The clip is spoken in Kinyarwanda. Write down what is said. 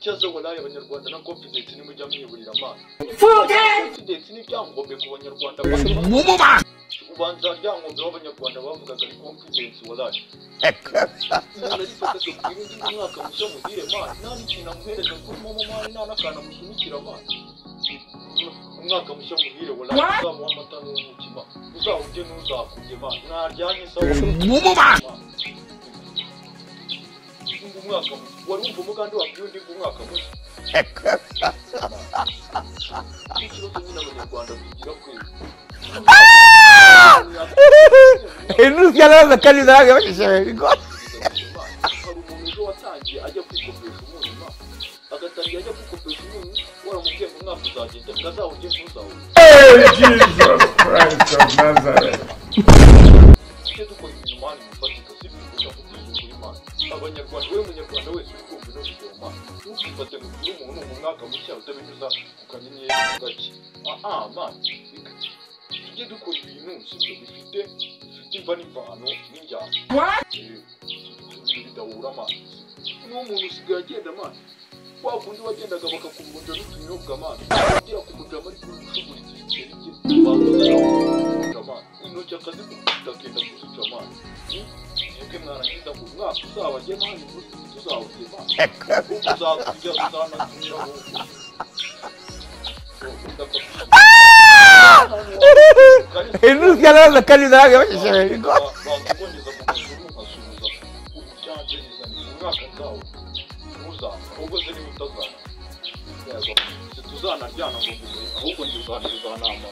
Cyaza wallahi abanyarwanda na confidence nimujya mwiburira amaso. Confidence ni iryangombe ku banyarwanda. Ubanza ryangombe w'abanyarwanda bavugaga ni confidence wallahi. Umuntu arifata akabwira undi ngo umwaka mushya muhire man, nta n'ikintu amuhereza kuri momo man, nta n'akantu amusunikira man. Umwaka mushya muhire wallahi, uzamuha amata n'ubuki man, uzawurye ntuzakubye man, mwaryanye sawa. Ngo umwaka mushya, wari wumva umugande wabwiye undi ngo umwaka mushya? Ikibazo nyine abanyarwanda tugira kwezi. Hari umuntu ejo watangiye ajya kwikopesha umunyu ma, agatangira ajya kwikopesha umunyu, waramubwiye ngo umwaka uzagenda ngazawurye ntuzawurye. Jesus Christ of Nazareth. Tujye dukora ibintu man bifatika, si ibintu kubwiza ukuri man. Abanyarwanda, wowe munyarwanda wese uri kumva ino video man, ntukifate ngo ugire umuntu mu mwaka mushya utabinyuza ku kanyenyeri gake. Aha man, tujye dukora ibintu sibyo bifite imva n'imvano n'injyana. Ibintu bidahura man. N'uwo muntu usigaye agenda man, wa kundi wagendaga bakakuvunja n'utunyobwa man, ugira ku mujama ariko ushuguritse ibiceri bye, bakuzana man, intoki akazikubita akenda kuzica man. Mwebwe mwarangiza ngo umwaka uzabajye man, tuzawurye man, uzakurya uzanatumira wowe. Bakugongeza mu maguru nkasuhuza ubyanze neza ni umwaka nzawo ntuzana, ahubwo se niba utazana yego situzanaryana ngo mvuge, ahubwo njye uzanama.